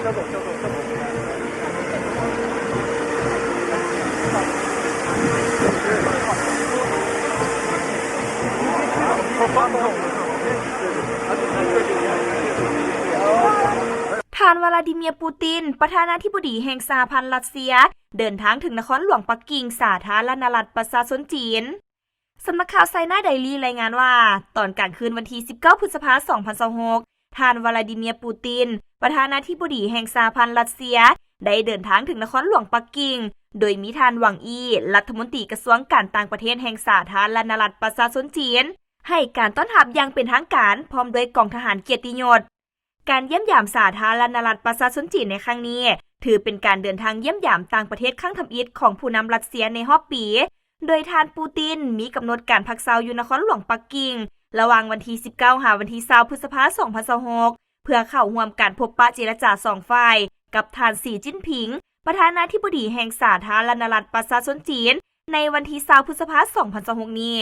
ທ່ານ ວລາດີເມຍ ປູຕິນ ປະທານາທິບໍດີແຫ່ງສະຫະພັນຣັດເຊຍ ເດີນທາງເຖິງນະຄອນຫຼວງປັກກິ່ງ ສາທາລະນະລັດປະຊາຊົນຈີນ. ສຳນັກຂ່າວ China Daily ລາຍງານວ່າ ຕອນກາງຄືນວັນທີສິບເກົ້າ ພຶດສະພາ ສອງພັນຊາວຫົກ ທ່ານ ວລາດີເມຍ ປູຕິນ ປະທານາທິບໍດີແຫ່ງສະຫະພັນຣັດເຊຍ ໄດ້ເດີນທາງເຖິງນະຄອນຫຼວງປັກກິ່ງ ໂດຍມີທ່ານ ຫວັງ ອີ່ ລັດຖະມົນຕີກະຊວງການຕ່າງປະເທດແຫ່ງສາທາລະນະລັດປະຊາຊົນຈີນ ໃຫ້ການຕ້ອນຮັບຢ່າງເປັນທາງການ ພ້ອມດ້ວຍກອງທະຫານກຽດຕິຍົດ. ການຢ້ຽມຢາມສາທາລະນະລັດປະຊາຊົນຈີນໃນຄັ້ງນີ້ ຖືເປັນການເດີນທາງຢ້ຽມຢາມຕ່າງປະເທດຄັ້ງທຳອິດຂອງຜູ້ນຳຣັດເຊຍໃນຮອບປີ, ໂດຍທ່ານ ປູຕິນ ມີກຳນົດການພັກເຊົາຢູ່ນະຄອນຫຼວງປັກກິ່ງ ລະຫວ່າງວັນທີສິບເກົ້າ ຫາວັນທີຊາວ ພຶດສະພາ ສອງພັນຊາວຫົກ ເພື່ອເຂົ້າຮ່ວມການພົບປະເຈລະຈາສອງຝ່າຍ ກັບທ່ານ ສີ ຈິ້ນຜິງ ປະທານາທິບໍດີແຫ່ງສາທາລະນະລັດປະຊາຊົນຈີນ ໃນວັນທີຊາວ ພຶດສະພາ ສອງພັນຊາວຫົກນີ້.